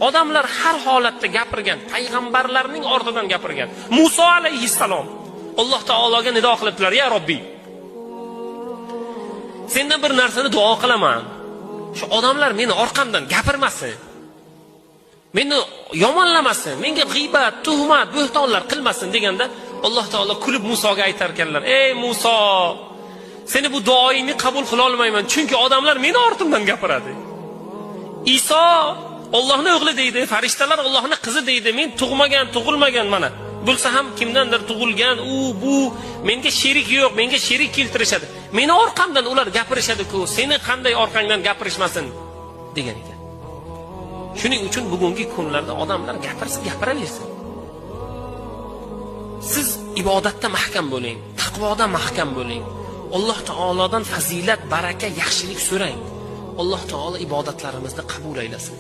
Odamlar har holatda gapirgan, payg'ambarlarning ortidan gapirgan. Muso alayhissalom Alloh taologa nido qilibdilar: "Ya Robbi, sendan bir narsani duo qilaman. Shu odamlar meni orqamdan gapirmasin. Meni yomonlamasin, menga g'iybat, tuhmat, bo'xtonlar qilmasin" deganda, Alloh taolo kulib Musoga aytar ekanlar: "Ey Muso, seni bu duoingni qabul qila olmayman, chunki odamlar meni ortimdan gapiradi." Iso Allohning o'g'li deydi, farishtalar Allohning qizi deydi. Men tug'magan, tug'ilmagan mana. Bo'lsa ham kimdandir tug'ilgan, u bu menga sherik yo'q, menga sherik keltirishadi. Meni orqamdan ular gapirishadi-ku, seni qanday orqangdan gapirishmasin degan ekan. Shuning uchun bugungi kunlarda odamlar gapirsa gapiraversin. Siz ibodatda mahkam bo'ling, taqvoda mahkam bo'ling. Alloh taolodan fazilat, baraka, yaxshilik so'rang. Alloh taolo ibodatlarimizni qabul aylasin.